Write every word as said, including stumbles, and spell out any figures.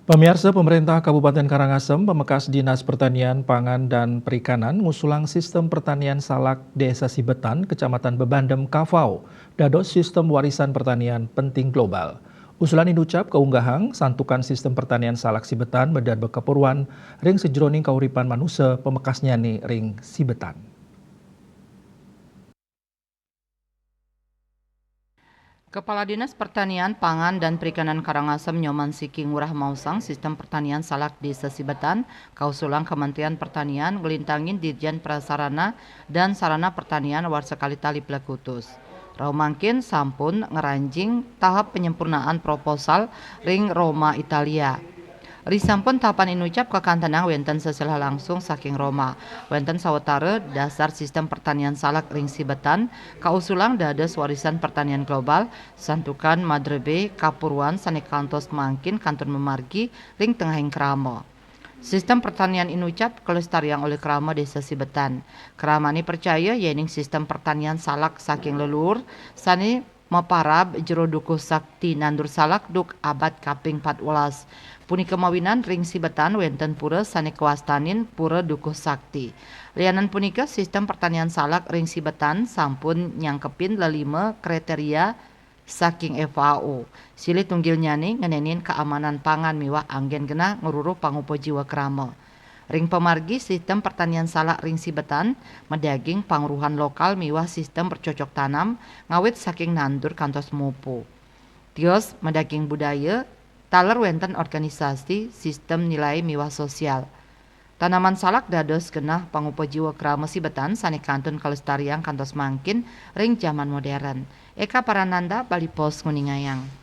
Pemirsa, pemerintah Kabupaten Karangasem pemekas Dinas Pertanian, Pangan, dan Perikanan ngusulang sistem pertanian salak Desa Sibetan, Kecamatan Bebandem, Kafau, dados sistem warisan pertanian penting global. Usulan inucap kaunggahang santukan sistem pertanian salak Sibetan medar bekapuruan ring sejeroning kauripan manusa pemekasnyane ring Sibetan. Kepala Dinas Pertanian, Pangan, dan Perikanan Karangasem Nyoman Siki Ngurah mausang sistem pertanian salak Desa Sibetan, kausulang Kementerian Pertanian ngelintangin Dirjen Prasarana dan Sarana Pertanian warsa kalih tali plekutus. Rauh mangkin sampun ngranjing tahap penyempurnaan proposal ring Roma, Italia. Risampun tahapan inucap kakantenang wenten sesilah langsung saking Roma. Wenten sawatara dasar sistem pertanian salak ring Sibetan, kausulang dados warisan pertanian global, santukan madrebe kapuruan sane kantos mangkin kantun mamargi ring tengahing krama. Sistem pertanian inucap kelestariang olih krama Desa Sibetan. Kramane percaya yening sistem pertanian salak saking leluhur sane maparab jero Dukuh Sakti nandur salak duk abad kaping patbelas. Punika mawinan ring Sibetan wenten pura sane kawastanin Pura Dukuh Sakti. Lianan punika, sistem pertanian salak ring Sibetan sampun nyangkepin lelima kriteria saking F A O. Silih tunggilnyane ngenenin kaamanan pangan miwah anggen genah ngruruh pangupa jiwa krama. Ring pamargi, sistem pertanian salak ring Sibetan madaging pangruhan lokal miwah sistem bercocok tanam ngawit saking nandur kantos mupu. Tios madaging budaya, taler wenten organisasi, sistem nilai miwah sosial. Tanaman salak dados genah pangupa jiwa krama Sibetan sane kantun kalestariang kantos mangkin ring jaman modern. Eka Parananda, Bali Post, nguningayang.